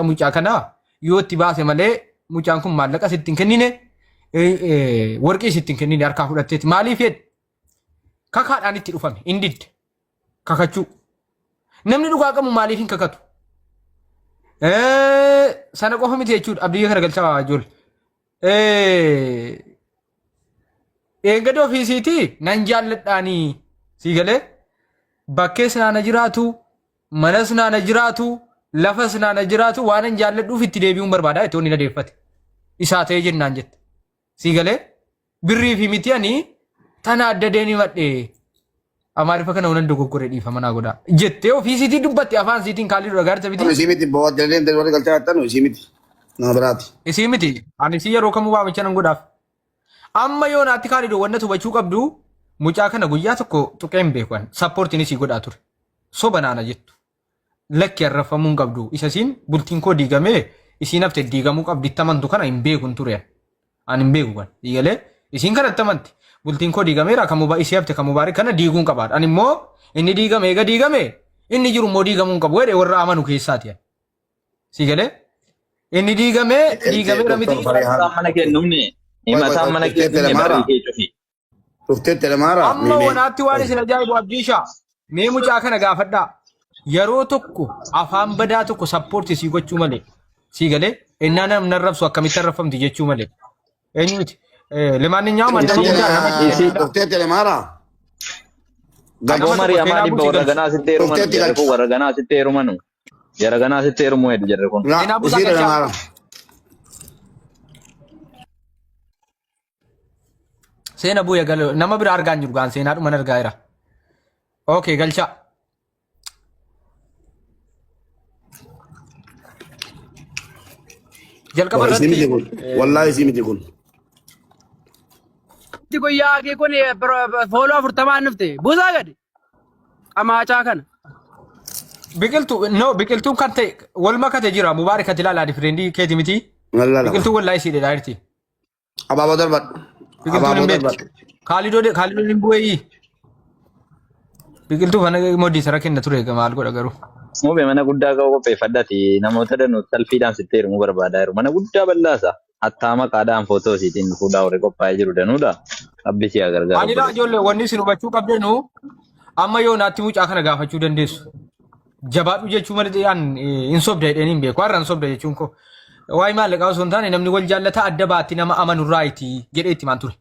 Mucaa kanaa yoo itti baase malee mucaan kun maallaqa sitti hin kennine warqii sitti hin kennine harkaa fudhatteeti. Maaliif jedhe? Kakaadhaan itti dhufame hin didde. Kakachuu. Namni dhugaa qabu maaliif hin kakatu? Sana qofa miti jechuudha. Abdiyya kana galchaa ijoollee. Eeggadoo ofiisiitii nan jaalladhaanii sii galee bakkees naana jiraatu manas naana jiraatu lafas naana jiraatu waan an jaalladhuuf itti deebi'uun barbaada jettee inni na deeffate. Isaa ta'ee jennaan jette. Sii galee birrii fi miti ani tana adda deemi madhe Amaariffa kana hunan dogoggore dhiifama naa godhaa jettee ofiisiitii dubbatte afaan isiitiin kaalii dura gaarta miti. Isii miti boo jalleen warri galchaa jirtan isii miti. Nama biraati. Isii miti ani isii yeroo kamuu waamicha nan godhaaf. Amma yoo naatti kaalidoo wanna hubachuu qabdu mucaa kana guyyaa tokko tuqee hin beeku ani sappoortiin isii godhaa ture. Soba naana jettu. Lakki arrafamuu hin qabdu. Isa isiin bultiin koo diigamee isiin hafte diigamuu qabdi itti amantu kana hin beeku hin ture. ani. Ani hin beeku kan. Diigalee isiin kana itti amanti. Bultiin koo diigameera kan mubaa isii hafte kan mubaarik kana diiguu hin qabaadha. Ani immoo inni diigame eega diigame inni jiru immoo diigamuu hin qabu jedhee warra amanu keessaati. ani. Siigalee inni diigamee diigameera miti. Doktor Farihaan. Himataan mana kennumni himataan mana Dhuftee kennumni telemaara. barrii kee cufi. Dhuftee telemaara. Amma wanaatti waan isin ajaa'ibu abdiisha. Mee mucaa kana gaafadhaa. Yeroo tokko afaan badaa tokko sappoorti sii gochuu malee. Sii galee innaa namni arrabsu akkamitti arrabfamti jechuu malee. Eenyu miti. Limaanninyaa'u nama guddaa nama Dhuftee telemaara. Aboo Nama tokko Mariyamaa seenaa dhibba buusii warra galchi. ganaa sitti heerumanu Dhufteetti jarri kun galchi. warra ganaa sitti heerumanu. Jara ganaa sitti heerumuu hedu jarri kun. Laa Seenaa buusaa isii galchaa. telemaara. Seena bu'ee galoo nama bira argaa hin jiru gaan seenaadhuman argaa jira. Okay galchaa. Jalqaba Isii miti irratti kun. Wallaahi isii miti kun. Itti guyyaa akii kun fooloo afurtamaan dhufte. Buusaa gadi. Qamaacaa kana. Biqiltuu no biqiltuun kan ta'e wal makate jira mubaarak ati ilaalaa difireendii keeti miti. Lallala. Biqiltuun wallaahi sii dheedaa jirti. Abaaboo darbadhu. Biqiltuun Abaaboo hin beektu. darbadhu. Kaalidoo kaalidoon hin bu'eeyi. Biqiltuu kana modii sara kenna ture maal godha garuu. Mube mana guddaa qabu qopheeffadhati namoota danuu salfiidhaan sitti heerumuu barbaadaa jiru. Mana guddaa bal'aasa. Hattaa maqaadhaan footoo isiitiin fuudhaa horii qophaa'ee jiru danuudha. Rabbi si haa gargaaru Ani laa obboleessa. ijoollee wanni isin hubachuu qabdanu amma yoo naatti mucaa kana gaafachuu dandeessu. Jabaadhu jechuu malee an hin sobda jedheen hin beeku. Har'a hin sobda jechuun koo. Waa'ee maallaqaa osoo hin taane namni wal jaallata adda baatti nama amanu raayiti jedhee itti maan ture.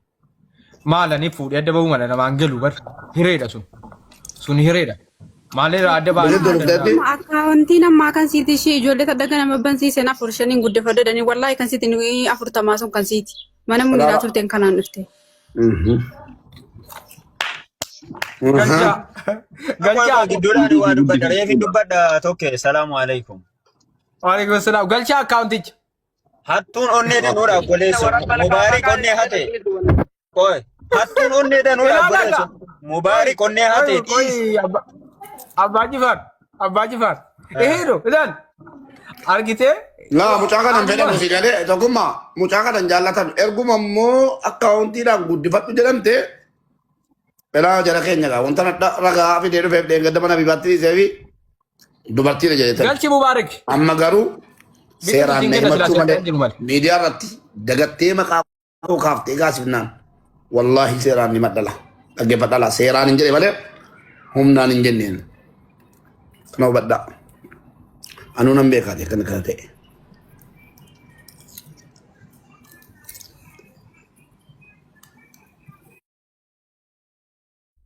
Maalani fuudhee adda bahuu mala namaan galu bar hireedha sun. Sun hireedha. Maalirraa adda baasuu Biqiltuu hin dhufteetti. danda'amu. Amma akkaawuntiin ammaa kan siiti ishee ijoollee tadda nama bansiisen afur shaniin guddifadhu jedhanii wallaahi kan siiti nuyi afurtamaa sun kan siiti. Mana muniraa turteen kanaan dhufte. Galchaa. Galchaa. Gidduudhaan waa dubbadha. Reefin dubbadha tokke. Salaamu alaikum. Waalaikum salaam. Galchaa akkaawunticha. Hattuun onnee danuudha obboleesso. Mubaarik onnee hate. Qoy. Hattuun onnee danuudha Ilaalaa obboleesso. Mubaarik onnee hate. Qoy Dhiis. Abbaa Jifaar. Abbaa Jifaar. Eheedo ilaal. Argitee? Laa mucaa kana hin fedhamu si galee tokkummaa mucaa kana hin jaallatan erguma immoo akkaawuntiidhaan guddifadhu jedhamte elaa jara keenya gaa wanta nadha ragaa fidee dhufeef dheengadda mana bibaatti dhiisee fi dubartiidha jedhetan. Galchi Mubaarak. Amma garuu Biqiltuu seeraan siin na kenna silaa himachuu seeraan malee jiru malee. miidiyaa irratti dagattee maqaa koo kaaftee gaasifnaan wallaahi seeraan ni madhala dhaggeeffadhala seeraan hin jedhe malee humnaan hin jenneen kana hubadhaa anuu nan beekaati akkana kana ta'e.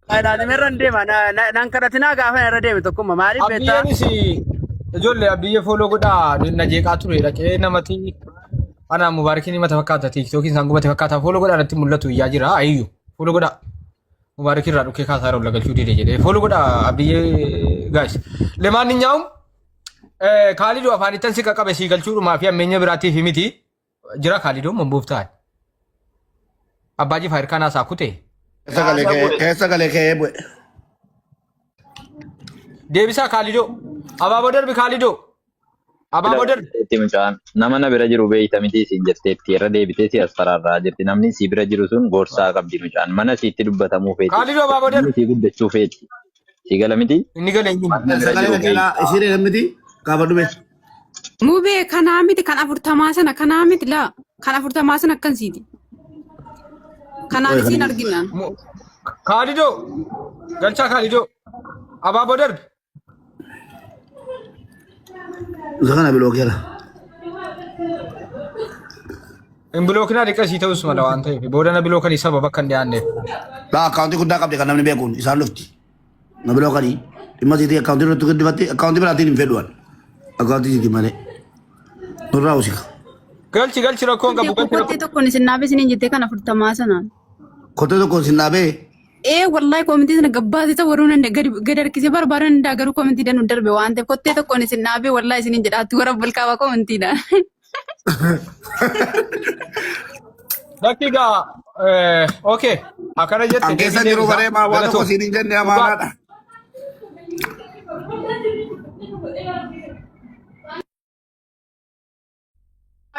Faayidaan irra hin deema. Nan kadhatinaa gaafa irra deeme tokkummaa maaliif beektaa? Abdiyyeenis ijoollee abdiyyee fooloo godhaa na jeeqaa ture dhaqee namati ana mubaarakiin himata fakkaata tiiktookiin isaan gubate fakkaata fooloo godhaa natti mul'atu iyyaa jira ayyu fooloo godhaa mubaarakiin irraa dhukkee kaasaa irra galchuu dide jedhee fooloo godhaa abdiyyee gaayis lemaanninyaa'um kaalidoo afaanittan si qaqqabe sii galchuudhumaa fi ammeenya biraatiif miti Jira Kaalidoo mambuuf ta'an. Abbaa Jifaar kanaa isaa kute. Keessa galee ka'ee keessa galee ka'ee bu'e. Deebisaa Kaalidoo. Abaaboo darbi Kaalidoo. Abaaboo darbi. Itti mucaan nama na bira jiru beeyta miti siin jetteetti irra deebitee si as faraarraa jirti namni si bira jiru sun gorsaa qabdi mucaan mana siitti dubbatamuu feeti Kaalidoo abaaboo namni darbi. sii guddachuu feeti si gala miti Inni galee hin himu. mana bira Sagalee jiru na jalaa beeyta isheen miti gaafa dhume. Mubee kanaa miti kan 40 sana kanaa miti laa kan 40 sana akkan siiti. Kanaan isiin arginaan. Kaalidoo galchaa Kaalidoo abaaboo darbi. Isa kana bilookeera. Hin bilookinaa dhiqasii ta'us mala waan ta'eef booda na bilookanii sababa akka hin dhiyaanneef. Laa akkaawuntii guddaa qabdi kan namni beekuun isaan dhufti. Na bilookanii dhimma siitii akkaawuntii irratti guddifatte akkaawuntii biraatiin hin fedhuwan. Akkaawuntii siitii malee. Nurraa usika. Galchi galchi rakkoon qabu galchi Kottee rakkoo. tokkoon isin dhaabee isiniin jettee kan 40 sanaan. Kottee tokkoon sin dhaabee Ee wallahi koomitii sana gabbaasee isa waruu nan gadi gadi harkisee barbaaduu nan danda'a garuu koomitii danuu darbe waan ta'eef kottee tokkoon isin dhaabee wallahi isiniin jedhaatti warra bulkaabaa koomitiidha. Lakki gaa okay akkana jette An keessa deebii jiru deebisa. baree maa waan tokko Galatoo. siin hin jenne amaanaadha.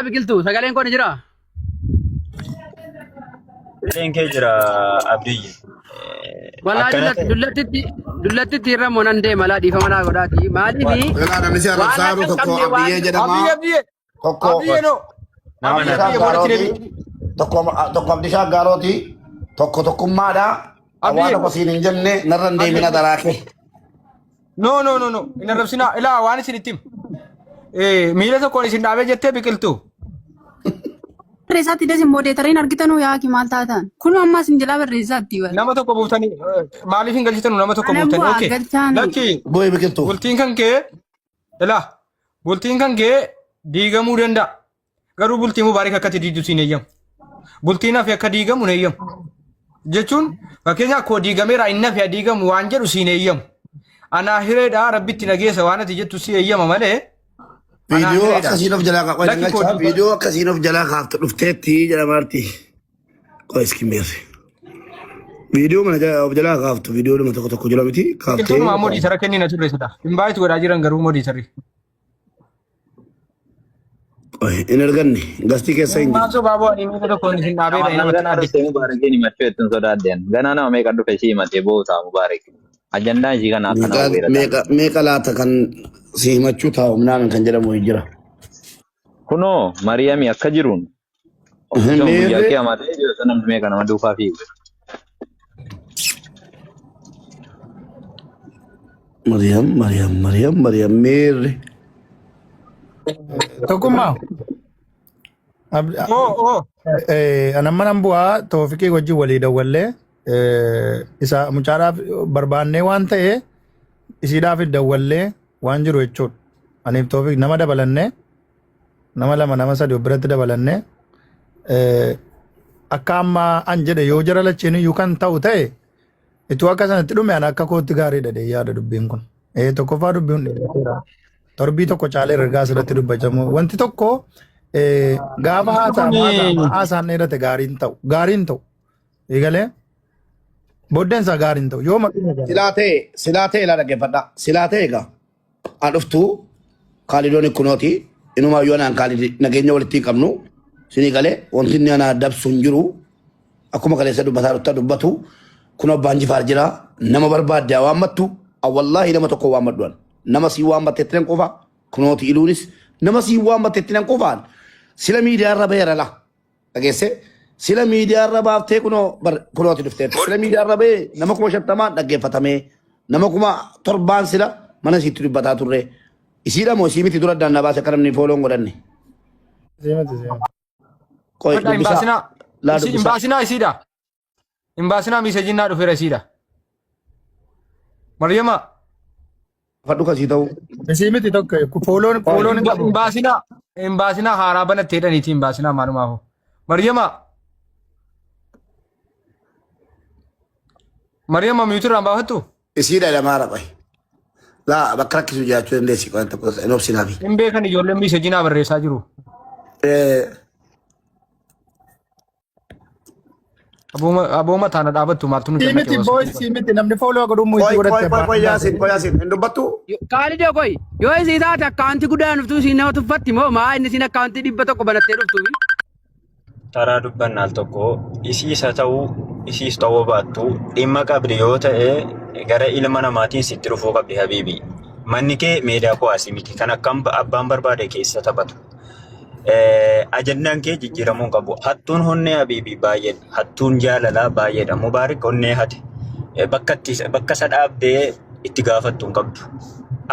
Biqiltuu sagaleen koo ni jiraa? Sagaleen kee jira Abdiyyi. Walaa Akkana ta'e. dullattitti dullattitti irra moo nan deema laa dhiifama naa godhaati. Maaliifi Ilaa namni si waan arrabsaa jiru akka hin tokko qabne waan Abdiyyee jedhama. Abdiyyee Abdiyyee Tokko Abdiyyee no. Nama Abdiyyee na Abdishaa Abdiyyee boodatti Gaarooti. deebi. Tokko tokko Abdishaa Gaarooti. Tokko tokkummaadha. Waan Abdiyyee. tokko siin hin jenne narra hin deemina Abdiyyee. daraa kee. No no no no hin arrabsinaa ilaa waan isin itti himu. Miila tokkoon isin dhaabee jettee biqiltuu. Barreessaatti des moodeetariin argitanuu yaa ki maal taatan. Kun ammaa isin jalaa barreessaatti wal. Nama tokko buuftanii maaliif hin galchitanu nama tokko Ana buuftanii bu'aa okay. galchaani. Lakki Bu'ee biqiltuu. bultiin kan kee ilaa bultiin kan kee diigamuu danda'a. Garuu bultii mubaarik akkatti diidu siin eeyyamu. Bultiin hafe akka diigamu hin eeyyamu. Jechuun fakkeenyaaf koo diigameera inni hafe diigamu waan jedhu siin eeyyamu. Anaa hireedha rabbitti nageessa waan ati jettu si eeyyama malee. Anaa Viidiyoo hireedha. akkasiin of jalaa qaqqabee Lakki koo galchaa. Viidiyoo akkasiin of jalaa kaaftu dhufteetti jedha maarti. Qoy iski meerre. Viidiyoo mana of jalaa kaaftu viidiyoo dhuma tokko tokko jala miti kaaftee. Biqiltuun moodiitara kennina turre sida. Hin baay'atu godhaa jiran garuu moodiitarri. Qoy hin arganne gastii keessa hin jiru. Maasoo baaboo ani miila tokkoon isin dhaabeera Nama namatti ganaa adde. dhuftee Mubaarakiin himachuu jettuun sodaadheen. Ganaa nama meeqa dhufe ishii himatee boosaa Mubaarak. Ajandaan ishii kana akkana Meeqa hawweera meeqa meeqa laata kan si himachuu taa'u minaamin kan jedhamu hin jira. Kunoo Mariyami akka jiruun Ofiisuma guyyaa Meerre qiyaamaa ta'ee jiru sana namni meeqa nama duukaa fiigu. Mariyam Mariyam Mariyam Mariyam meerre. Tokkummaa. Oo oo. Anamma nan bu'aa Toofiqii wajjin walii dawwallee isa mucaadhaaf barbaannee waan ta'e isiidhaaf dawwallee waan jiru jechuudha. Aniif Toofiq nama dabalannee nama lama nama sadi of biratti dabalannee akka amma an jedhe yoo jara lacheen iyyuu kan ta'u ta'e ituu akka sanatti dhume an akka kootti gaariidha jedhee yaada dubbiin kun. Tokkoffaa dubbiin dheerateera. Torbii tokko caalee ergaa asirratti dubbachamu. Wanti tokko gaafa haasa'amu haasa'ama haasaan dheerate gaariin ta'u gaariin ta'u. Eegalee booddeen isaa gaariin ta'u yoo maqina gaariidha. Silaa ta'e silaa ta'e ilaa dhaggeeffadha. Silaa ta'e egaa an dhuftu kaalidoon kunooti inumaayyuu anaan kaalidi nageenya walitti hin qabnu sinii galee wanti inni anaa dabsu hin jiru akkuma kaleessa dubbataa dhufta dubbatu kun abbaan jifaar jira nama barbaadde haa waammattu wallaahi nama tokko waammadhu an nama sii waammattetti nan qofa kunooti iluunis nama sii waammattetti nan qofaan sila miidiyaa irra beera la dhageesse sila miidiyaa irra baaftee kunoo bar kunooti dhufteetti sila miidiyaa irra ba'ee nama 50,000 dhaggeeffatamee nama 7,000 sila mana isiitti dubbataa turre isiidha moo isii miti dura addaan na baase akka namni fooloon godhanne Siimati siimati. qoy Fadhaa hin dubbisaa baasinaa. laa Isi hin dubbisaa baasinaa isiidha. Hin baasinaa miisejinnaa dhufeera isiidha. Maryama fadhu kasii ta'u Isii miti tokko fooloon fooloon hin qabu. hin baasinaa hin baasinaa haaraa banattee dhaniiti hin baasinaa maalumaafuu. Maryama Maryama miyuutirraa hin baafattu? isiidha lamaara qoy laa bakka rakkisu jiraachuu dandeessi qoy tokko hin obsinaafi. Hin beekan ijoolleen miisejinaa barreessaa jiru. Abooma taana dhaabattu maaltu nu Sii miti cannaqe booy sii miti namni fooloo godhuu Qoy muitii qoy godhatte qoy abbaan qoy hin Yaasin baasini. qoy Yaasin hin dubbattu Kaalidoo koy yoo isii taate akkaawuntii guddaan dhuftuu isiin nama tuffatti moo maa inni isiin akkaawuntii 100 banattee dhuftuufi? Taraa dubbanna al tokko isiis haa ta'u isiis ta'uu baattu dhimma qabdi yoo ta'e gara ilma namaatiin sitti dhufuu qabdi habiibi. Manni kee meedaa kuwaasii miti. Kan akkam abbaan barbaade keessa taphatu. Ajandaan kee jijjiiramuu hin qabu. Hattuun onnee Habiibii baay'eedha. Hattuun jaalalaa baay'eedha. Mubaarik onnee hate. Bakka itti bakka isa dhaabdee itti gaafattu hin qabdu.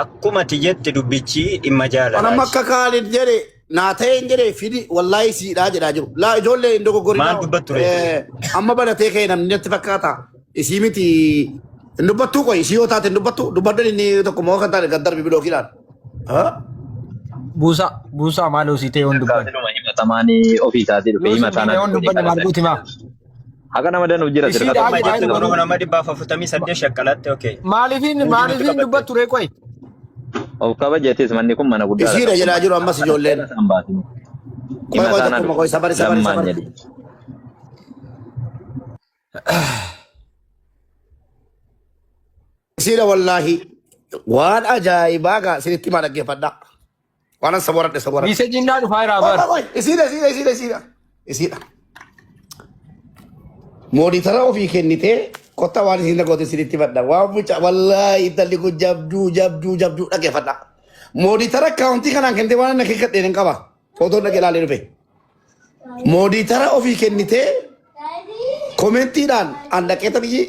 Akkuma ati jette dubbichi dhimma Anamma jaalalaati. akka Kaalid jedhe naa ta'e hin jedhe fidi wallaahi siidhaa jedhaa jiru. Laa ijoollee hin dogoggorinaa. Maal dubbattu ree? Amma banatee ka'e namni natti fakkaata. Isii miti hin dubbattuu qoy isii yoo taate hin dubbattu dubbaddan inni tokko moo kan taate gad darbi bilookiidhaan. Buusaa buusaa maaloo sii ta'e yoon dubbanne. Siluma himatamaan ofii isaatii dhufee Yoo siin himataan ta'e yoon dubbanne maal gooti maa? Haga nama danuuf jira Isii sirka dhaa tokko jedhaa jechuudha. jiru. Oromoo nama 148 shakkalatte okay. Maaliifin Muudii nutti maaliifin qabatte. dubbattu ree qoy? Of kabajatis manni kun mana guddaadha. Isiidha jedhaa jiru ammas ijoolleen. Isaan baasinu. Qoy qoy Himataan tokkuma qoy sabari sabari lammaan sabari. jedhu. Isiidha wallaahi waan ajaa'ibaa gaa isinitti himaa dhaggeeffadhaa. Waan an saboradhe saboradhe. Miiseejiin naa dhufaa jiraa Qoy bara. qoy qoy isiidha isiidha isiidha isiidha isiidha. Mooditara ofii kennitee kottaa waan isin dhagoote isinitti himmadha. Waan mucaa wallaahi intalli kun jabduu jabduu jabduu dhaggeeffadha. Mooditara akkaawuntii kanaan kennitee waan inni akeekkadheen hin qaba. Footoon dhaqee ilaalee dhufe. Mooditara ofii kennitee koomentiidhaan an dhaqee taphii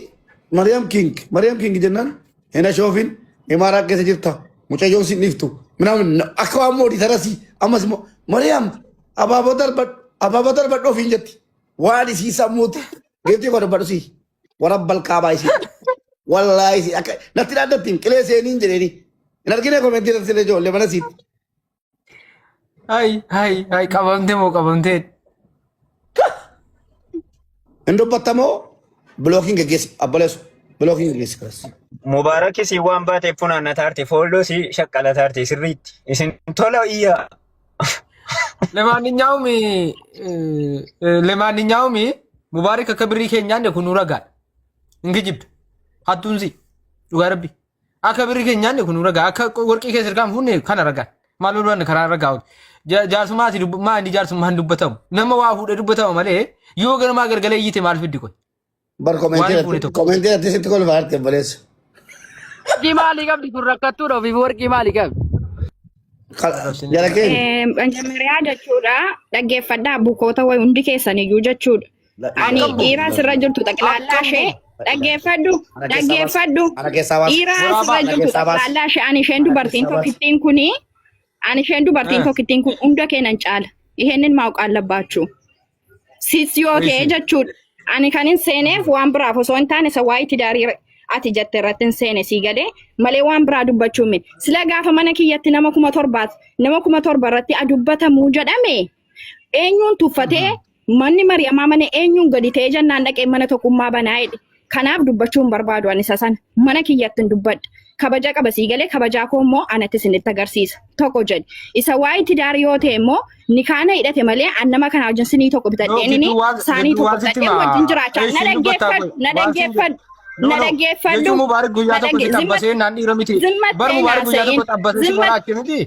Mariyaam King Mariyaam King jennaan hin ashoofin imaaraa keessa jirta mucayyoon sin dhiiftu minaamin akka waan mooditara si ammas immoo Mariyaam abaaboo darbadhu abaaboo darbadhu ofiin jetti waan isii sammuuti geeftii koo dubbadhu si warabbal kaabaa isii wallaahi isii akka natti dhaaddattiin qilee seeniin jedheeni hin argine koomentii irratti illee ijoollee mana siiti. Hay hay hay qabamte moo qabamtee? Hin dubbattamoo bilookiin geggeessi abboleessu bilookiin geggeessi kanas. Mubaarakis waan baateef funaannataarte foolloo si shaqqalataarte sirriitti. Isin tola iyyaa. ለማንኛውም ለማንኛውም ሙባሪክ akka birrii keenyaan kun nu ragaadha. Hin kijibdu. Hattuun si. Dhugaa rabbi. Akka birrii keenyaan kun nu ragaa. Akka warqii keessa irkaan fuunne kana ragaan. Maal loluun karaa ragaa oolu. Jaarsummaati maa inni jaarsummaan dubbatamu. Nama waa fuudhee dubbatama malee yoo ganamaa galgala iyyite maal fiddi kun? Bar Waan hin fuune tokko. koomentii irratti sitti kolfaa jirti obboleessu. Warqii maalii qabdi kun rakkattuudha ofiif warqii maalii qabdi? Jara keenya. መጀመሪያ jechuudha dhaggeeffadhaa bukoota wayi hundi keessaniyyuu jechuudha. Ani Akkam dhiira asirra jirtu xaqlaallaa ishee dhaggeeffadhu Ana keessaa baas. dhaggeeffadhu Ana keessaa baas. dhiira asirra Ana jirtu keessaa baas. xaqlaallaa ishee ani isheen Ana dubartiin keessaa baas. tokkittiin kuni ani isheen dubartiin tokkittiin kun hunda keenan caala. Isheenin ማወቅ አለባችሁ sis yoo ta'e jechuudha. Ani kan hin seeneef waan biraaf osoo hin taane isa waa'ee tidaarii ati jette irratti hin seene sii galee malee waan biraa dubbachuu miti. Sila gaafa mana kiyyatti nama 7,000 nama 7,000 irratti adubbatamuu jedhame eenyuun tuffatee manni mari'amaa mana eenyuun gadi ta'ee jennaan dhaqee mana tokkummaa banaa jedhe. Kanaaf dubbachuu hin barbaadu ani isa sana mana kiyyatti hin dubbadha. Kabaja qaba sii galee kabajaa koo immoo anatti isinitti agarsiisa. Tokko jedhe. Isa waa'ee tidaarii yoo ta'e immoo nikaana hidhate malee an nama kana wajjin sinii tokko No, bitadheen gidduu waan saanii gidduu tokko waan sitti bitadhee himaa. wajjin jiraachaa. Na Eessi dubbattaa dhaggeeffadhu, kun? na Waan siin dhaggeeffadhu, No, na no. dhaggeeffadhu, Jechuun Mubaarik na guyyaa tokko dhagge si zimma xabbasee naan dhiira miti. Bar zimmattee Mubaarik guyyaa naasa'in tokko xabbasee si zimmat maraache miti.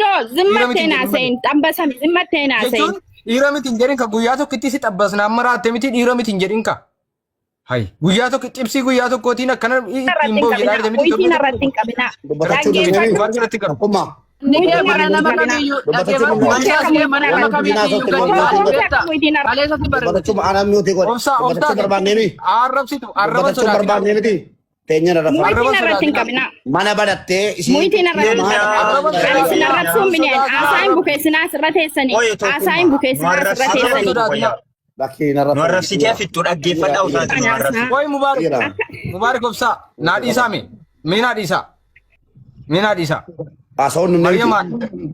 no Dhiira miti zimmattee hin jedhin malee. naasa'in xabbasami zimmattee naasa'in. Jechuun dhiira miti hin jedhin ka guyyaa tokkotti si xabbasnaan maraatte miti dhiira miti hin jedhin ka. Hay guyyaa tokko cibsii guyyaa tokkootiin akkana Irratti ittiin hin ba'u jedhaa qabinaa, jirte miti ho'itiin torbee tokko. irratti hin qabinaa. Dubbatachuu Dhaggeeffadhu. dandeenyu. Mubaarik irratti garu. Tokkummaa. Inni kee Ho'itiin mana irratti hin nama qabinaa. kamiiyyuu Dubbatachuu dhaggeeffadhu. dandeenyu. Hamsaa Muutee kee mana nama Waan kamiiyyuu haasofte gadi waan baasii goote. beektaa? Kaleessatti barreeffate. Dubbatachuu aanaa mi'ootee godhe. Obsaa Dubbatachuu obsaa barbaannee miti. arrabsitu arraba Dubbatachuu sodaatinaa. barbaannee miti. Teenya irra Muuytiin Arraba irratti hin sodaatinaa. qabinaa. Mana banattee ishii Muuytiin irratti hin Keenya qabinaa. Arraba Ani isin sodaatinaa. arrabsuun mineen Sodaatinaa haasaa hin arraba. bukeessinaa asirra teessanii. Oye Haasaa hin tokkummaa. Nu bukeessinaa asirra arrabsitee Arraba teessanii. fittu sodaatinaa. wayyaa. Lakkii narra Nu arrabsitee fittu dhaggeeffadhaa usaati nu Ani haasaa. arrabsite. Qoy Mubaarik Dhiira. Mubaarik obsaa naa dhiisaa mee mee naa dhiisaa mee naa dhiisaa. Haasawuun nu miti. Maryamaan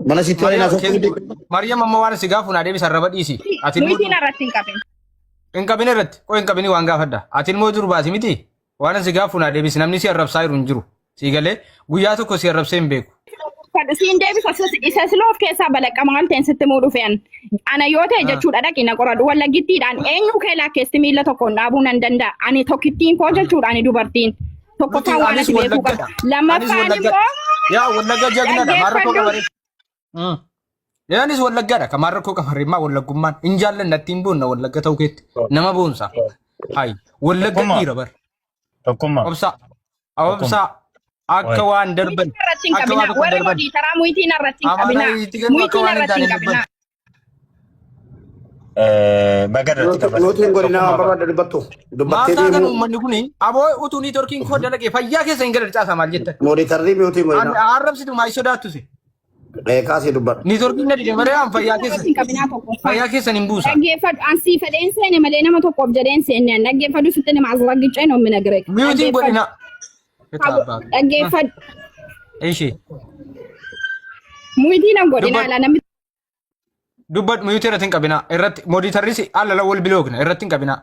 Mana sitti waliin Maryam haasoftu miti. Maryam amma waan si gaafu naa deebisa arraba dhiisi. Ati immoo Muuytiin irratti hin qabin. hin qabin irratti qoy hin qabini waan gaafadha. Ati immoo durbaati miti waan si gaafu naa deebisi namni si arrabsaa jiru hin jiru. Si galee guyyaa tokko si arrabsee hin beeku. Siin deebisa isa siloo of keessaa balaqqama waan ta'een sitti muu dhufeen. Ana yoo ta'e jechuudha dhaqi na qoradhu wallagittiidhaan eenyu kee lakkeessi miila tokkoon dhaabuu nan danda'a. Ani tokkittiin koo jechuudha ani dubartiin. Nuti Tokkoffaan waan anis ati beekuu qabda. wallaggadha. Anis Lammaffaan wallaggadha. immoo Yaa wallagga jagnadha. Maal rakkoo dhaggeeffadhu. qabaree? Anis wallaggadha. Ka maal rakkoo qabaree? Maa wallaggummaan hin jaallanna ittiin boonna wallagga ta'uu keetti nama boonsa. Hayi wallagga Tokkummaa. dhiira bar. Tokkummaa. Obsaa. Tokkummaa. Obsaa. Akka waan darban. Muyitiin irratti hin Akka waan qabinaa. tokko Warri darban. modiitaraa muyitiin irratti hin Amaanaa qabinaa. itti kennu akka Muyitiin waan hin irratti taane hin dubban. qabinaa. Baga irratti qabatan. Nuti hin godhinaa waan Tokkummaa barbaadde dubbattu. Maal Dubbattee taatan deemuu. uummanni kuni aboo utuu niitoorkiin koo dalagee fayyaa keessa hin galan caasaa maal jettan. Mooditarrii miutii hin godhinaa. Arrabsitu maal sodaattu se. Kaasii dubbadhu. Niitoorkiin na dide malee an fayyaa Irratti keessa hin qabinaa tokkoffaa. fayyaa keessan hin buusa. Dhaggeeffadhu an sii fedheen seene malee nama tokkoof jedheen seenne an dhaggeeffadhu sitti nama asraggicee ነው የምነግርህ። Miyuutiin Dhaggeeffadhu. godhina. Dhaggeeffadhu. Ishee Muyitiin an godhinaa Dubbadhu. ala namni dubbadhu miyuutii irratti hin qabinaa irratti mooditarris alla wal bilookna irratti hin qabinaa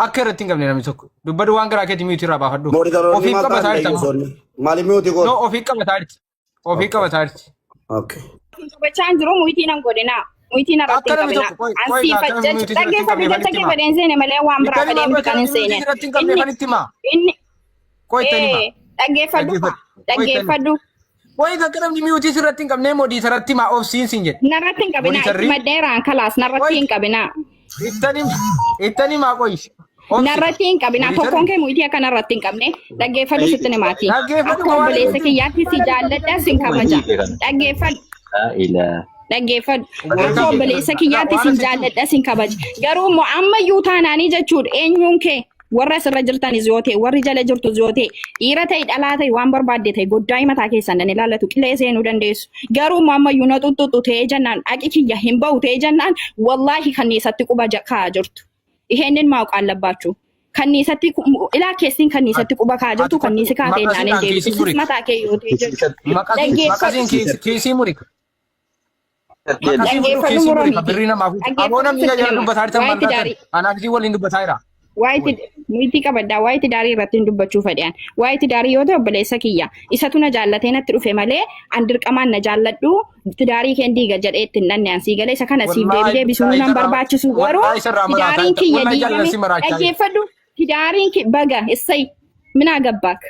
akka irratti hin qabne namni tokko dubbadhu waan garaa keetii miyuutii irraa baafadhu. Mooditaroonni Ofii maal qabataa ta'an jirta. deeggarsoonni? Maaliif miutii No gootu? ofii qabataa jirti. Ofii qabataa jirti. Okay. dubbachaa hin jiru muyitiin an godhinaa. Muyitiin irratti Akka hin namni qabinaa. tokko qoy An qoy sii akka namni miyuutii irratti hin dhaggeeffadhu qabne jecha fanitti kee himaa. fedheen seene malee waan biraa Ittani fedhee maa miti kan hin akka namni seene. miyuutii irratti hin qabne Inni fanitti himaa. inni Qoy ittani himaa. ee dhaggeeffadhu Dhaggeeffadhu. Qoy ittani. dhaggeeffadhu. Qoy akka namni miyuutii irratti hin qabne mooditarratti himaa of siin jedhe. Narratti hin qabinaa itti Mooditarri maddeeraan kalaas narratti qoy hin qabinaa. ittani ittani himaa qoy. Obsi. Narratti hin qabinaa Mooditarri. tokkoon kee muyitii akka narratti hin qabne dhaggeeffadhu sitti himaati. Dhaggeeffadhu Akka waan obboleessa kiyyaatti si jaalladha sin kabaja. Hiike kana. Dhaggeeffadhu. Laa ilaa. Dhaggeeffadhu. Waan Akka obboleessa kiyyaatti waan sin asitti jaalladha sin kabaja. Garuu immoo ammayyuu taanaanii jechuudha eenyuun kee warra asirra jirtanis yoo ta'e warri jala jirtus yoo ta'e dhiira ta'e dhalaa ta'e waan barbaadde ta'e goddaa mataa keessan nan ilaallatu qilee seenuu dandeessu. Garuu immoo ammayyuu na xuxuxu ta'ee jennaan dhaqi kiyya hin ba'u ta'ee jennaan wallaahi kanniisatti quba kaa'aa jirtu. Isheennin ማወቅ አለባችሁ kanniisatti ilaa keessin kanniisatti quba kaa'aa Ati jirtu kanniisi kaatee maqasiin naan hin deebisu. kiisii Sis muri. mataa kee yoo ta'e jechuudha. Maqasiin Dhaggeeffadhu. kiisii muri. Maqasii fudhu Dhaggeeffadhu kiisii muri muramiiti. birrii namaa fuudhu. Aboo Dhaggeeffadhu namni sitti jala hima. dubbataa jirtan Waa'ee maal taatan? tidaarii. Anaaf isii waliin dubbataa jira. Waa'ee muyitii qabaddaa waa'ee tidaarii irratti hin dubbachuu fedhan. Waa'ee tidaarii yoo ta'e obboleessa kiyya. Isatu na jaallatee natti dhufe malee an dirqamaan na jaalladhu tidaarii keen diiga jedhee ittiin dhanne an sii galee isa kana siif Wallaahi deebi deebisuu billaahi nan isarraa barbaachisu garuu wallaahi isarraa maraataa tidaariin jirta. kiyya Wallaahi jaalala diigame si maraachaa jirta. dhaggeeffadhu tidaariin baga issay minaa gabbaak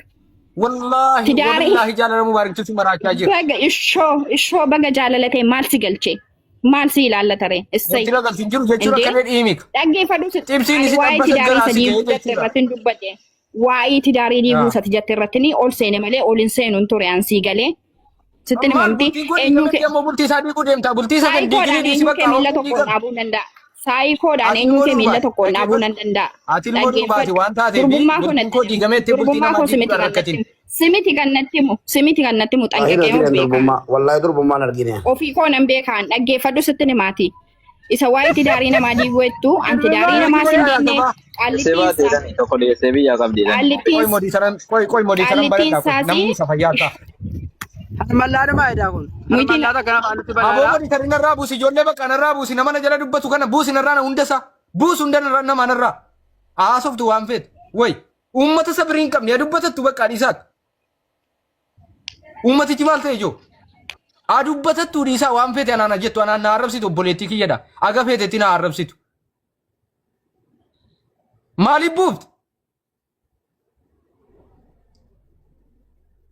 Wallaahi tidaarii wallaahi jaalala mubaariktu si maraachaa jira. baga ishoo ishoo baga jaalalate maal si galche maal si ilaallata ree issay Wanti nagalti hin jiru jechuudha indee kanneen dhiimika. dhaggeeffadhu Xibsiin ani isin waa'ee dhabbatan tidaarii jalaa isa si ga'ee diiguu jette jechuudha. irratti hin dubbadhe waa'ee tidaarii diiguu isati jette irratti ni ol seene malee ol hin seenu hin ture an sii galee sitti Maal himamti bultiin kun eenyuu diigamatti kee ammoo bultii isaa diiguu deemta. Bultii isaa kan diiginii saayikoodhaan dhiisi eenyuu kee bakka miilla hojii tokkoon diigama. dhaabuu danda'a saayikoodhaan Ati eenyuu ilmoo kee miilla durbaati. tokkoon dhaabuu Dhaggeeffadhu. nan danda'a Ati ilmoo durbaati dhaggeeffadhu waan taateef durbummaa koo bultiin natti koo himu diigameetti bultii durbummaa namaa koo simiti diiguudhaan kan natti rakkatin. himu simiti kan natti himu simiti kan natti himu Hin xanqaqee of argine beekaa durbummaa. Wallaahi durbummaan argine. ofii koo nan beekaan dhaggeeffadhu sitti himaati. Isa waa'ee tidaarii namaa diiguu jettu an tidaarii Wallaahi namaa sin wallaahi diigne gabaa. Deessee qaallittiin baatee isaa dhani tokko deessee biyyaa qabdi dhani. Qoy qaallittiin modii saran qoy qoy modii saran qaallittiin baradhaa qoy isaas namni isa fayyaa ta'a. Harmallaadha maayidaa kun. muyitiin Harmallaadha kana afaan nutti Aboo banaadha. modii tarii narraa buusi ijoollee bakka narraa buusi nama na jala dubbatu kana buusi narraa na hunda isaa buusi hunda narraa nama narraa haasoftu waan feete way uummata sabrii hin qabne yaa dubbatattu bakka dhiisaatti uummatichi maal ta'e ijoo haa dubbatattu dhiisaa waan feete anaan jettu anaan na arrabsitu obboleettii kiyyadha aga feetetti na arrabsitu maaliif buufti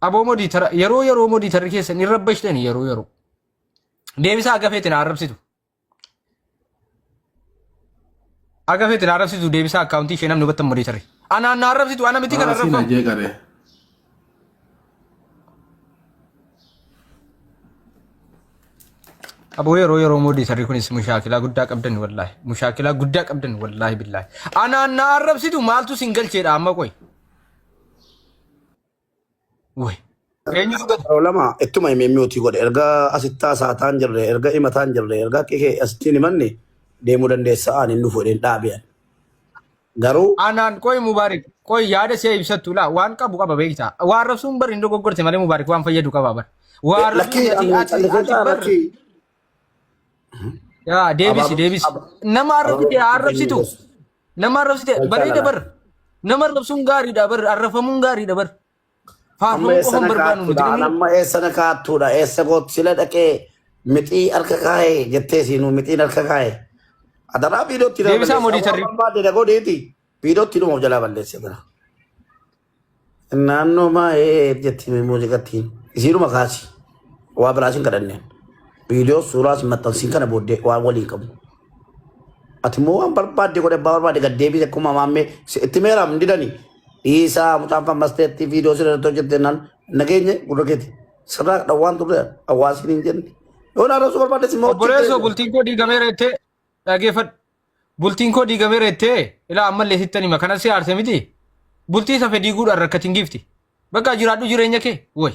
aboo modii tara yeroo yeroo modii tarri keessan hin rabbashtani yeroo yeroo deebisaa aga feete na arrabsitu aga feete na arrabsitu deebisaa akkaawuntii ishee namni hubattan modii tarri anaan na arrabsitu ana miti kan Haasii na arrabfamu jeeqare. Aboo yeroo yeroo modii tarri kunis mushaakilaa guddaa qabdan wallaahi mushaakilaa guddaa qabdan wallaahi billaahi anaan na arrabsitu maaltu sin galcheedha amma qoy way eenyutu gad Yeroo lama ittuma himee miutii godhe erga asitti haasa'ataan jirre erga himataan jirre erga akka kee asittiin himanne deemuu dandeessa ani hin dhufu jedheen dhaabe. Garuu Anaan qoy Mubaarik qoy yaada see ibsattu laa waan qabu qaba beektaa. Waa arrabsuun bar hin dogoggorte malee Mubaarik waan fayyadu qaba bar. Waa arrabsuun lakkii ati ani ati callisee ati ta'a bar lakkii yaa deebisi abaaboo deebisi. Nama abaaboo arrabsite haa arrabsitu. Nama arrabsite bareeda galchaa bar. Nama arrabsuun gaariidha bar arrafamuun gaariidha bar. Amma Faarfamuu qofa eessa hin na barbaannu nuti kaattuudha? namni. Amma eessa na kaattuudha? Eessa gootu sila dhaqee mixii harka kaa'ee jettee siinuu mixiin harka kaa'ee. Adaraa viidiyootti na Deebisaa balleessa. modii Waan tarri. barbaade na godheeti. Viidiyootti dhuma of jalaa balleesse bira. Naannoo maa'ee jetti muuziqattiin. Isiinuma kaasi. Waa biraas hin kadhanneen. Viidiyoo suuraas hin maxxansiin kana booddee waan waliin qabu. Ati immoo waan barbaadde godhe abbaa barbaadde gad deebise akkuma maammee itti meeraam didani. Dhiisaa mucaan fammasteetti viidiyoo sirriitti hojjette naan Nageenye gurra keeti. Sirraa dhawwaan turre hawaasni hin jenne. Yoo na arrabsuu barbaaddes immoo Obboleessoo bultiin koo diigameera jettee dhageeffadhu. Bultiin koo diigameera jettee ilaa ammallee sittan hima kanas si aarse miti. Bultii safe diiguudhaan rakkatin giifti. Bakka jiraadhu jireenya kee woy.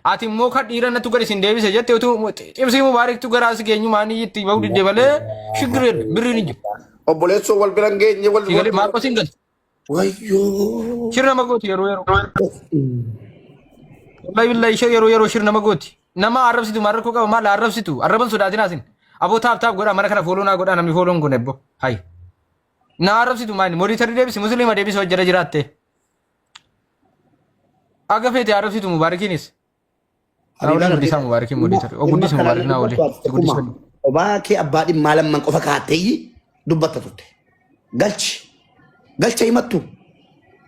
Ati immoo kan dhiira natu gadi sin deebise jette utuu cimsii mubaariktu garaa si geenyu maanii itti bahuu didde malee shiggireen birriin hin jiru. Obboleessoo wal bira hin geenye wal Si galee maarqos hin galchu. Wayyoo. Shir nama gooti yeroo yeroo. Wallahi billahi ishee yeroo yeroo shir nama gooti. Nama arrabsitu maal rakkoo qaba maal arrabsitu arraban sodaatin asin. Aboo taap taap godhaa mana kana fooloo naa godhaa namni fooloon kun ebbo. Hayi. Na arrabsitu maali moderator deebisi musliima deebisi hojjara jiraatte. Aga feete arrabsitu mubaarikiinis. Naa waliin guddisaa mubaarikiin moderator. O guddisi mubaarik naa waliin. Si guddisi. Obaa kee abbaa dhimmaa lamman qofa kaatteeyyi dubbatta turte. Galchi. Galcha himattu.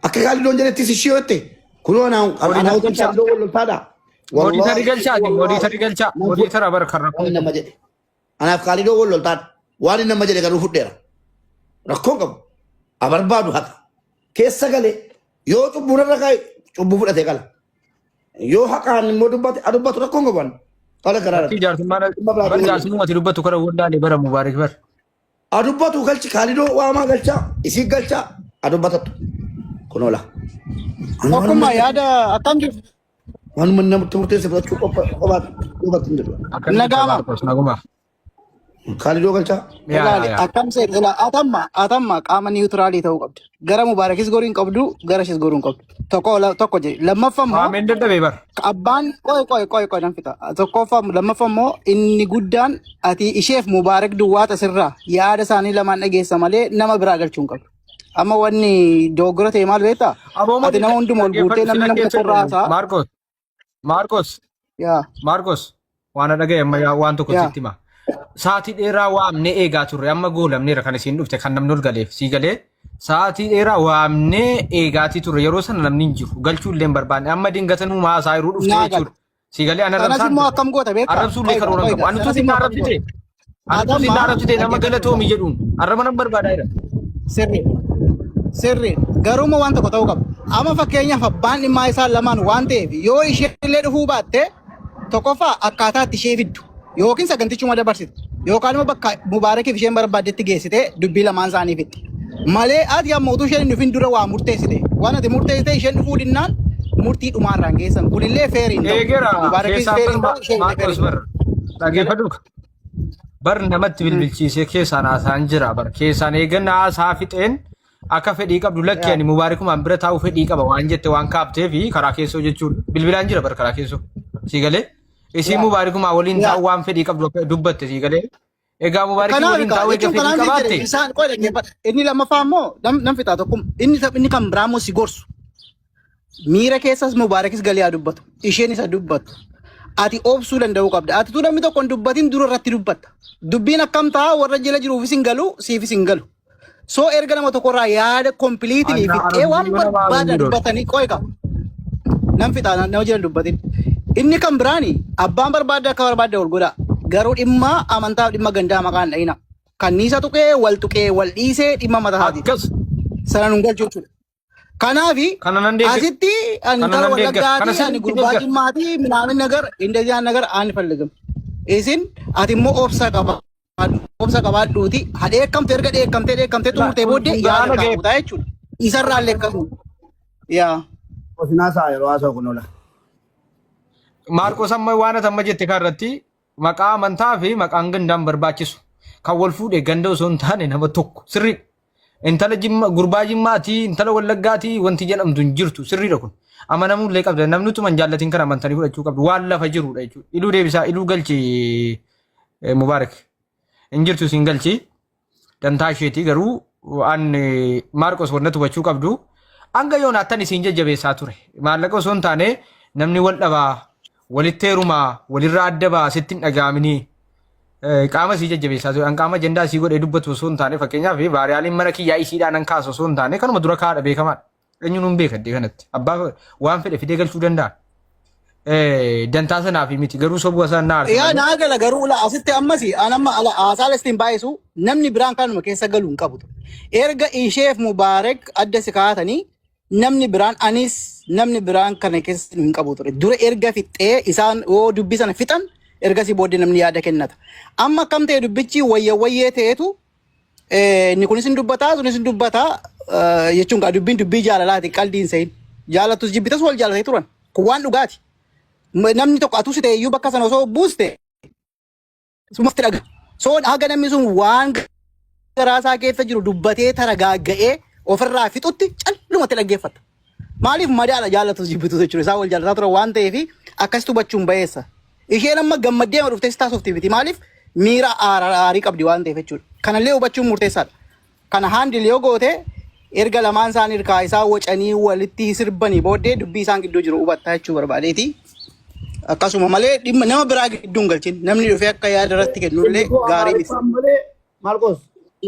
Akka gaalidoon jedhettis ishii yoo jette kunoo anaa anaa hojii gaalidoon wal loltaadha. Moderator galchaati moderator galchaa moderator bara kan rakkoo. Waan nama jedhe. Anaaf kaalidoo wal loltaadha. Waan inni nama jedhe garuu fudheera. Rakkoon qabu. Abarbaadu haqa. Keessa galee yoo cubbuu narra kaa'e cubbuu fudhatee gala. Yoo haqaan immoo dubbate a dubbatu rakkoon qabu ani. Qala garaa Ati jaarsummaan bar jaarsummaa ati dubbatu kara wallaalee bara mubaarik bar. A dubbatu galchi kaalidoo waamaa galchaa isii galchaa a dubbatattu. Kunoola. Tokkummaa yaada akkam jirtu? Waanuma namatti murteesse fudhachuu qofa qofaatu duubatti hin jedhu. Akkamitti Nagaama. Maarqos naguma. Kaalidoo galchaa. Yaa yaa Ilaali yaa. akkam seet ilaa atamma atamma qaama niwutiraalii ta'uu qabda. Gara mubaarakis goruu hin qabdu gara ishis goruu hin qabdu. Tokko tokko jedhi. Lammaffaa immoo Waameen dadhabee bar. abbaan qoy qoy qoy qoy nan fixa. Tokkoffaa lammaffaa immoo inni guddaan ati isheef mubaarak duwwaa tasirraa yaada isaanii lamaan dhageessa malee nama biraa galchuu hin qabdu. Amma wanni dogoggora ta'e maal beektaa? Aboo Ati nama hunduma ol guurtee dhaggeeffadhu namni sila nama keessa tokko irraa haasa'a. Maarqos Maarqos Yaa Maarqos waan dhagaye amma yaa waan tokko yaa sitti hima. Sa'aatii dheeraa waamnee eegaa turre amma goolamneera kan isiin dhufte kan namni ol galeef sii galee sa'aatii dheeraa waamnee eegaatii turre yeroo sana namni hin jiru galchuu illee hin barbaanne amma dingatanuu maasaa yeroo dhufte naa gala. jechuudha. Sii galee ana Sanas arrabsaan immoo ture. akkam goota beektaa? Arrabsuu illee Qoy karoora qoy hin qabu. Anutu sanas siin immoo akkam arrabsite. goota? Anutu siin Atamma arrabsite nama dhaggeeffadhu. galatoomi jedhuun arraba nan barbaadaa jira. Sirri. Sirri. Garuu waan tokko ta'uu qaba. Amma fakkeenyaaf abbaan dhimmaa isaa lamaan waan ta'eef yoo isheen illee dhufuu baatte tokkoffaa akkaataa itti ishee fiddu yookiin sagantichuma dabarsite yookaan immoo bakka mubaarakiif isheen barbaaddetti geessite dubbii lamaan isaanii fixxe. Malee ati amma utuu isheen hin dhufin dura waa murteessite. Waan ati murteessite isheen dhufuu dinnaan murtii dhumaarraan geessan. Kunillee feerii hin ta'u. Eegera Mubaarakis keessaan feerii hin bar ta'u isheen illee feerii Maarqos hin bar ta'u. dhaggeeffadhu. Bar namatti bilbilchiisee keessaan haasaan jira bar keessaan eegan haasaa fixeen akka fedhii qabdu lakki ani mubaarikumaan bira taa'uu fedhii qaba waan jette waan kaaftee fi karaa keessoo jechuudha. Bilbilaan jira bar karaa keessoo. Sii galee isii mubaarikumaa waliin taa'uu waan fedhii qabdu akka dubbatte sii galee. Egaa mubaarikii Kanaaf waliin egaa taa'uu eega jechuun fedhii kanaaf hin jedhe qabaatte isaan qoy dhaggeeffadha. Inni lammaffaa immoo nam fixaa tokkum inni kan biraa immoo si gorsu. Miira keessas mubaarakis galee haa dubbatu. Isheen isa dubbattu. Ati obsuu danda'uu qabda. Ati tu namni tokko hin dubbatin dura irratti dubbatta. Dubbiin akkam ta'a warra jala jiruufis hin galu siifis hin galu. So erga nama tokkorraa yaada completely Anna fixee waan arrabsuu nama barbaada hin jiru. dubbatanii qoy qaba. Nan fixaa nama jiran dubbatin. Inni kan biraani abbaan barbaadde akka barbaadde wal godha. Garuu dhimma amantaa dhimma gandaa maqaan dha'ina. Kanniisa tuqee wal tuqee wal dhiisee dhimma mataa isaati. Akkas Sana nun galchu jechuudha. Kanaafi kana nan deeggar. asitti ani Kana intala nan deeggar. Kana wallaggaati ani sirriitti gurbaa deeggar. jimmaati minaamin nagar indeziyaan nagar ani falligam. Isin ati immoo obsa qabaadhu obsa qabaadhuuti ha dheekkamte erga dheekkamtee dheekkamtee La xumurtee kun booddee kun yaada garaana ga'e. kaafutaa jechuudha. Isarraa illee akkasuma. Yaa. Osinaa isaa yeroo haasa'u kun oola. Maarqos amma waan ati amma jette kanarratti maqaa amantaa fi maqaan gandaan barbaachisu. Kan wal fuudhe ganda osoo hin taane nama tokko sirrii. Intala jimma gurbaa jimmaatii intala wallaggaatii wanti jedhamtu hin jirtu sirriidha kun. Amanamuu illee qabda namni utuma hin jaallatin kan amantanii fudhachuu qabdu waan lafa jirudha jechuudha. Iluu deebisaa iluu galchi Mubaarak hin jirtu isin galchi dantaa isheetii garuu an Maarqos wanta hubachuu qabdu hanga yoonaattan isin jajjabeessaa ture maallaqa osoo hin taane namni wal dhabaa walitti heerumaa walirraa adda baa sitti hin dhaga'aminii qaama isii jajjabeessaa ture. An qaama ajandaa isii godhee dubbatu osoo hin taane fakkeenyaaf vaariyaaliin mana kiyyaa isiidhaan an kaasu osoo hin taane kanuma dura kaadha beekamaadha. Eenyuun hin beeka iddoo kanatti. Abbaa waan fedhe fidee galchuu danda'a. Dantaa sanaaf miti garuu sobuu isaan na aarsa Yaa malee. naa gala garuu ula asitti ammas an amma ala haasaa ittiin baay'isu namni biraan kanuma keessa galuu hin qabu. Erga isheef Mubaarak adda si kaatanii namni biraan anis namni biraan kana keessa hin qabu ture. Dura erga fixxee isaan yoo dubbii sana fixan ergasii booddee namni yaada kennata. Amma akkam ta'e dubbichi wayya wayyee ta'etu inni kunis hin dubbataa sunis hin dubbataa jechuun gaa dubbiin dubbii jaalalaati qalbii hin sehin. Jaalattus jibbitas wal jaalatee turan. Kun waan dhugaati. Namni tokko atus ta'e iyyuu bakka sana osoo buuste sumatti dhaga. So haga namni sun waan garaa isaa keessa jiru dubbatee taragaagga'ee ofirraa fixutti callumatti dhaggeeffata. Maaliif madaadha jaallatus jibbitus jechuudha. Isaan wal jaallataa turan waan ta'eef akkasitti hubachuun bayeessa. Isheen amma gammaddee ama dhuftee si taasofti miti. Maaliif miira aarii qabdi waan ta'eef jechuudha. Kanallee hubachuun murteessaadha. Kana handle yoo goote erga lamaan isaanii hirkaa isaa wacanii walitti sirbanii booddee dubbii isaan gidduu jiru hubattaa jechuu barbaadeeti. Akkasuma malee dhimma nama biraa gidduu hin galchin. Namni dhufee akka yaada irratti kennullee Ilmi koo gaarii miti. Amaariffaan malee Maarqos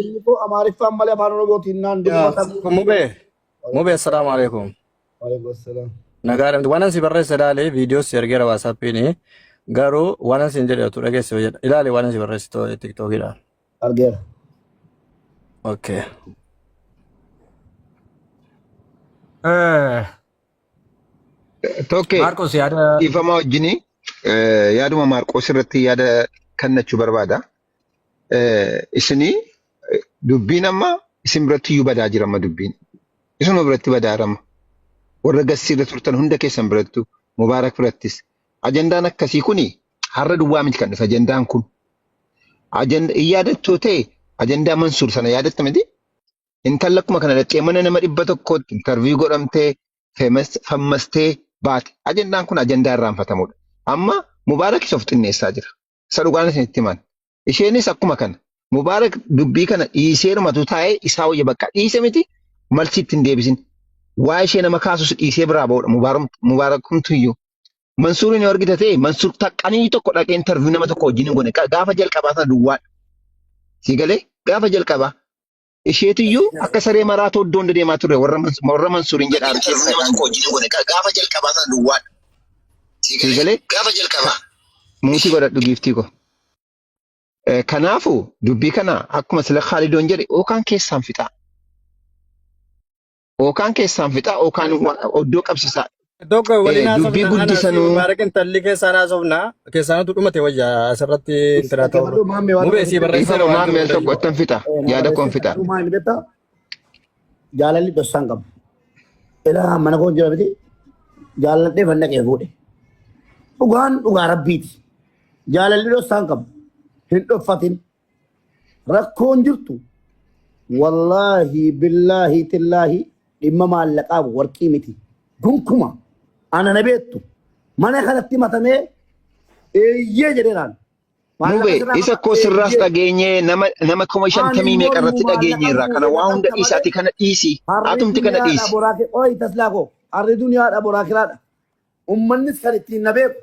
ilmi koo Amaariffaan malee afaan Oromootiin naan dubbatamu. Mubee, mubee, assalaamu alaikum. Waalaikum assalaam. Nagaadha. Waan ani si barreesse ilaali, viidiyoo si ergeera WhatsAppiin. Garuu waan ani siin jedhe utuu dhageesse jedha. Ilaali waan ani si barreesse TikTokiidhaan. Argeera. Okay. Tokkee Maarqos yaada dhiifama wajjini yaaduma Maarqos irratti yaada kennachuu barbaada. Isinii dubbiin amma isin biratti iyyuu badaa jira amma dubbiin. Isinuma biratti badaa jira amma. Warra gassii irra turtan hunda keessan birattu Mubaarak birattis. Ajandaan akkasii kuni har'a duwwaa miti kan dhufe ajandaan kun. Ajanda hin yaadattoo ta'e ajandaa Mansuur sana yaadatta miti? Intalli akkuma kana dhaqxee mana nama 100tti intarviiyuu godhamtee fammastee baate. Ajandaan kun ajandaa irraanfatamudha. Amma Mubaarakis of xinneessaa jira. Isa dhugaan isinitti himan. Isheenis akkuma kana. Mubaarak dubbii kana dhiiseerumatu taa'ee isaa wayya bakka dhiise miti malsi itti hin deebisin. Waa ishee nama kaasus dhiisee biraa ba'udha. Mubaarakumtu iyyuu. Mansuuriin yoo argite ta'e Mansuur taqqanii tokko dhaqee intarviiyuu nama tokko wajjin hin goone gaafa jalqabaa sana duwwaadha. Si galee gaafa jalqabaa isheetiyyuu akka saree maraatoo iddoo hunda deemaa turre warra warra Mansuuriin jedhaa nama tokko wajjin hin goone gaafa jalqabaa sana duwwaadha. Si galee gaafa jalqabaa. Muutii godhadhu giiftii koo. Kanaafu dubbii kana akkuma sila Khaalidoon jedhe yookaan keessaan fixaa. Yookaan keessaan fixaa yookaan oddoo qabsiisaa. Tokko waliin Dubbii haasofna ana si guddisanuu Mubaarak intalli keessaan haasofna keessaanatu dhumate wayya asirratti intala ta'u. Dhaggeeffadhu maammee waan Mubee tokko sii barreesseera dhiifama waan maammee jiru al tokko hundayyuu. ittan fixa na yaada koon barreessee fixa. garuu maal beektaa jaalalli dhoksaan qabu. Ilaa mana koon jira miti jaalladhee fannaqee fuudhe. Dhugaan dhugaa rabbiiti. Jaalalli dhoksaan qabu. Hin dhoffatin. Rakkoon jirtu wallaahi billaahi tillaahi dhimma maallaqaaf warqii miti. Gunkuma ana na beektu mana kanatti matamee eeyyee jedheeraan. Maallaqa Mube sirraa isa qaba koo sirraas eeyyee. dhageenye nama nama kuma Ani shantamii immoo meeqa irratti maallaqa dhageenye irraa kana fuudhee waa hunda dhaqxa dhiisi malee ati kana dhiisi harri atumti kana duniyaadha dhiisi. boraa kee ooyi taslaa koo harri duniyaadha boraa kiraadha. Ummannis kan ittiin na beeku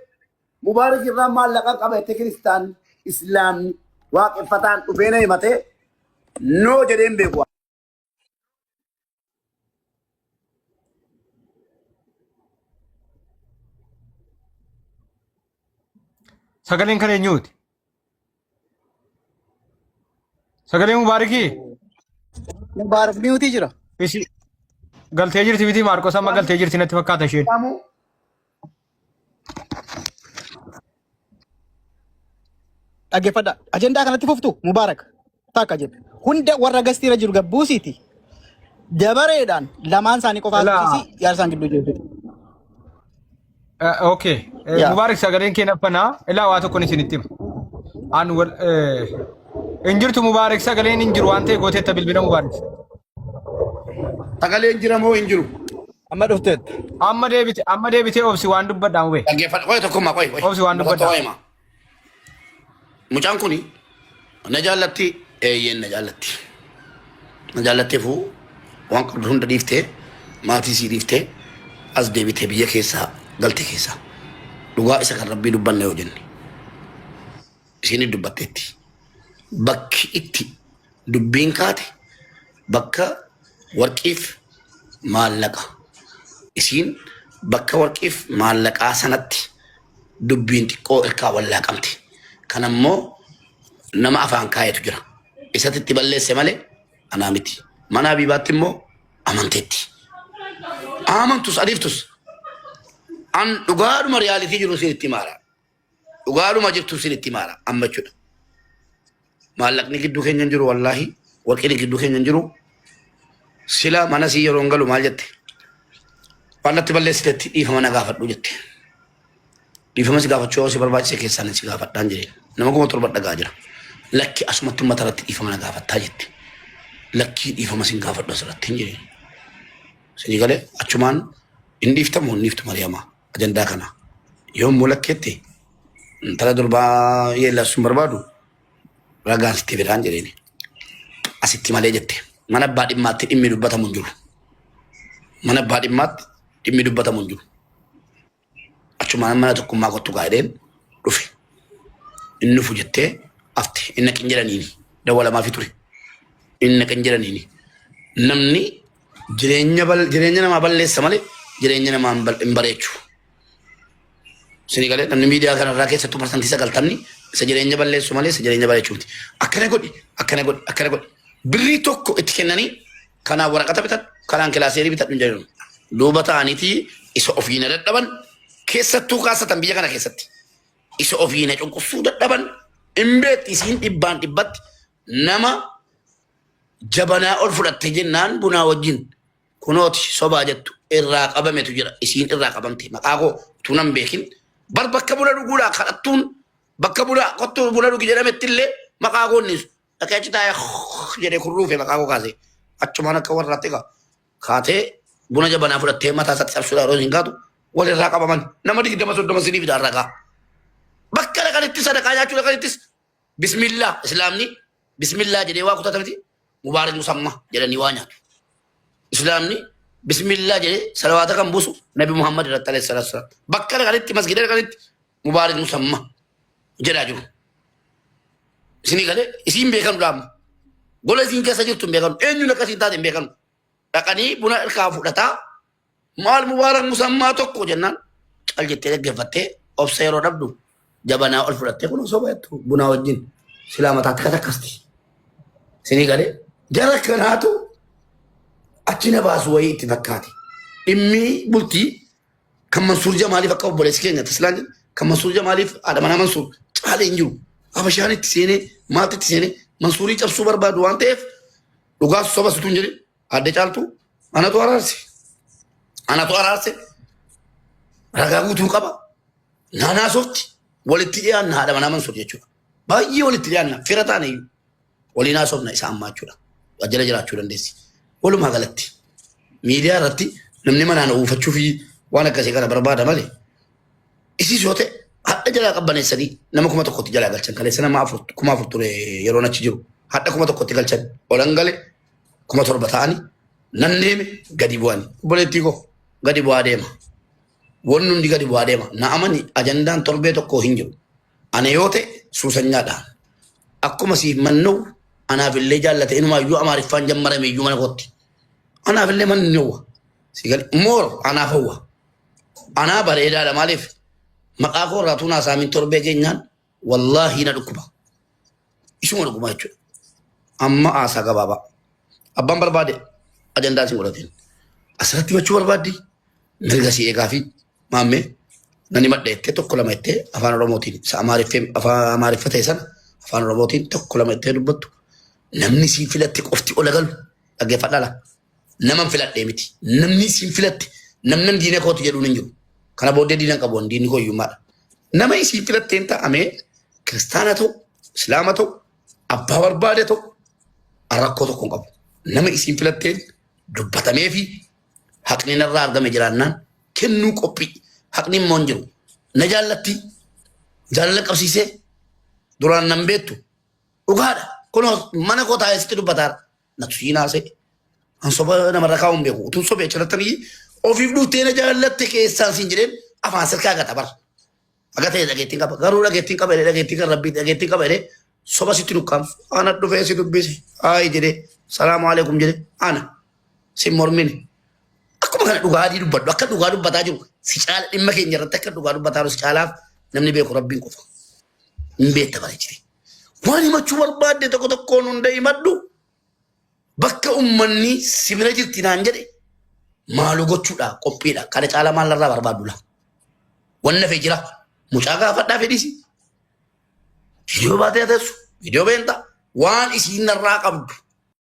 Mubaarak irraa maallaqa qaba jettee kiristaanni islaamni waaqeffataan dhufee na himatee noo jedheen beeku. Sagaleen kan eenyuuti? Sagalee Mubaarikii? Mubaarak miutii jira. Isi galtee jirti miti Maarqos amma galtee jirti natti fakkaata isheen. Dhaggeeffadha. Ajandaa kanatti fuftu Mubaarak takka jedhe. Hunda warra gastiira jiru gabbuusiiti. Dabareedhaan lamaan isaanii qofaa Ilaa. haasofsiisi yaada isaan gidduu jiru. Okay. Yaa. Mubaarak sagaleen kee naffanaa ilaa waa tokkoon isinitti hima. An wal hin jirtu Mubaarak sagaleen hin jiru waan ta'e gooteetta bilbila Mubaarak. Sagaleen jira moo hin jiru? Amma dhufteetta. Amma deebitee obsi waan dubbadhaa mubee. Dhaggeeffadhu. Qoy tokkummaa qoy qoy. Obsi waan Tokko dubbadhaa. hima. Mucaan kuni na jaallatti eeyyeen na jaallatti. Na jaallatteefuu waan qabdu hunda dhiiftee maatii sii dhiiftee as deebitee biyya keessaa galte keessaa. Dhugaa isa kan rabbii dubbanna yoo jenne. Isheen dubbatteetti. Bakki itti dubbiin kaate bakka warqiif maallaqa. Isiin bakka warqiif maallaqaa sanatti dubbiin xiqqoo irkaa wallaaqamte. Kan ammoo nama afaan kaayetu jira. Isatti itti balleesse malee anaa miti. Mana Habiibaatti immoo amanteetti. Amantus adiiftus An dhugaadhuma reality jiru isinitti himaara. Dhugaadhuma jirtu isinitti himaara amma jechuudha. Maallaqni gidduu keenya hin jiru wallaahi. Warqini gidduu keenya hin jiru. Sila mana sii yeroo hin galu maal jette? Waan natti balleessitetti dhiifama na gaafadhu jette. Dhiifama si gaafachuu yoo si barbaachise keessaan si gaafadhaan jedheen. Nama 7,000 dhagaa jira. Lakki asumatti uummata irratti dhiifama na gaafattaa jette. Lakkii dhiifama sin gaafadhu asirratti hin jedheen. Sinii galee achumaan hin dhiiftamu hin dhiiftu Mariyamaa ajandaa kana. Yoo immoo lakkeette intala durbaa yeellassuun barbaadu ragaan sitti fidaan jedheeni. Asitti malee jette. Mana abbaa dhimmaatti dhimmi dubbatamu hin jiru. Mana abbaa dhimmaatti dhimmi dubbatamu hin jiru. Achumaan mana tokkummaa kottu gaa jedheen dhufe. Inni dhufu jettee afte. Inni naqin jedhaniini. Dawwalamaafi ture. Inni naqin jedhaniini. Namni jireenya jireenya namaa balleessa malee jireenya namaa hin bareechu. Isinii galee namni miidiyaa kanarraa keessattuu 90% isa jireenya balleessu malee isa jireenya bareechuu miti. Akkana godhi, akkana godhi, akkana godhi. Birrii tokko itti kennanii kanaan waraqata bitadhu, kanaan kilaaseerii bitadhu hin jedhanu. Duuba ta'aniiti isa ofii na dadhaban keessattuu kaasatan biyya kana keessatti. Isa ofii na cunqursuu dadhaban hin beekti isiin dhibbaan dhibbatti nama jabanaa ol fudhatte jennaan bunaa wajjin kunooti sobaa jettu irraa qabametu jira isiin irraa qabamte maqaa koo utuu nan beekin bar bakka buna dhuguudhaa kadhattuun bakka buna kottu buna dhugi jedhametti illee maqaa koo inni dhaqee achi taa'ee jedhee kurruufe maqaa koo kaasee achumaan akka warraatti egaa kaatee buna jabanaa fudhattee mataa isaatti cabsuudhaa yeroo isin kaatu walirraa qabaman nama 20 30 sinii fidaa ragaa bakka dhaqanittis sadaqaa nyaachuu dhaqanittis bismillah islaamni bismillah jedhee waa kutata miti mubaarak musamma jedhanii waa nyaatu. Islaamni bismillah jedhee salawaata kan buusu Nabi Muhammad irratti alayhi salaatu wasalaam. Bakka dhaqanitti masgida dhaqanitti mubaarak musamma jedhaa jiru. Isinii galee isiin beekanu dhaamma. Gola isiin keessa jirtu hin beekanu. Eenyuun akkasiin taate hin beekanu. Dhaqanii buna irkaa fudhataa maal mubaarak musammaa tokko jennaan cal jettee dhaggeeffattee obsa yeroo dhabdu jabanaa ol fudhattee kun osoo baay'attu bunaa wajjin silaa mataatti katakkasti. Isinii galee jara kanaatu achi na baasu wayii itti fakkaate. Dhimmi bultii kan Mansuur Jamaaliif akka obboleessi keenya Taslaan jedhu kan Mansuur Jamaaliif haadha manaa Mansuur caalee hin jiru. Habashaan itti seenee maaltu itti seenee Mansuurii cabsuu barbaadu waan ta'eef dhugaa soba situ hin jedhin adde caaltuu anatu araarse. Anatu araarse ragaa guutuu qaba. Naanaa softi walitti dhiyaanna haadha manaa Mansuur jechuudha. Baay'ee walitti dhiyaanna fira taane iyyuu waliin haasofna isa ammaa jechuudha. Waajjira jiraachuu dandeessi. Walumaa galatti miidiyaa irratti namni manaan uwwifachuu fi waan akkasii kana barbaada malee isiis yoo ta'e hadha jalaa qabbaneessanii nama 1000tti jalaa galchan kaleessa nama 4,000 ture yeroon achi jiru hadha 1000tti galchan olan gale 7,000 ta'anii nan deeme gadi bu'ani obboleettii koo gadi bu'aa deema. Wanni hundi gadi bu'aa deema. Na amani ajandaan torbee tokko hin jiru. Ana yoo ta'e suusanyaadha. Akkuma siif manna'u anaaf illee jaallate inumaayyuu Amaariffaan jammarame iyyuu mana kootti. Anaaf illee manni ni hawwa. Si gale moor anaaf hawwa. Anaa bareedaadha maaliif maqaa koo irraa tuunaa saamiin torbee geenyaan wallaahi na dhukkuba. Isuma dhukkuba jechuudha. Amma haasaa gabaabaa. Abbaan barbaade ajandaa isin godhateen. Asirratti himachuu barbaaddi mirga si eegaa fi maammee nan himadha jettee tokko lama jettee afaan Oromootiin isa Amaariffee afaan Amaariffa ta'e sana afaan Oromootiin tokko lama jettee dubbattu namni siin filatte qofti ola galu dhaggeeffadhaa laa. Naman filadhee miti. Namni isiin filatte namnan diina kooti jedhuun hin jiru. Kana booddee diina hin qabu diinni koo hiyyummaadha. Nama isiin filatteen ta'amee kiristaana ta'u, islaama ta'u, abbaa barbaade ta'u rakkoo tokko hin qabu. Nama isiin filatteen dubbatamee fi haqni narraa argame jiraannaan kennuu qophii. Haqni immoo hin jiru. Na jaallatti jaalala qabsiisee duraan nan beektu dhugaadha. Kunoo mana koo taa'ee sitti dubbataara. Natu siin haasa'e. An soba namarra kaa'uu hin beeku. Utuun sobee achirratti biyyi ofiif dhuftee na jaallatte keessaan siin jedheen afaan sirkaa gata bar. Aga ta'e dhageettiin qaba. Garuu dhageettiin qaba jedhee dhageettiin kan rabbii dhageettiin qaba jedhee soba sitti nukkaamsu. Ana dhufee si dubbise. Haayi jedhee salaamu alaikum jedhee ana sin mormine. Akkuma kana dhugaa adii dubbadhu. Akka dhugaa dubbataa jiru si caala dhimma keenya irratti akka dhugaa dubbataa jiru si caalaaf namni beeku rabbiin qofa. Hin beekta bareechite. Waan himachuu barbaadde tokko tokkoon hunda himadhu. Bakka ummanni si bira jirti naan jedhe maaloo gochuudha qophiidha. Kana caalaa maal narraa barbaaddu laa? Wanni hafe jira. Mucaa gaafadhaa fedhisi. Viidiyoo baatee teessu. Viidiyoo beenta. Waan isiin narraa qabdu.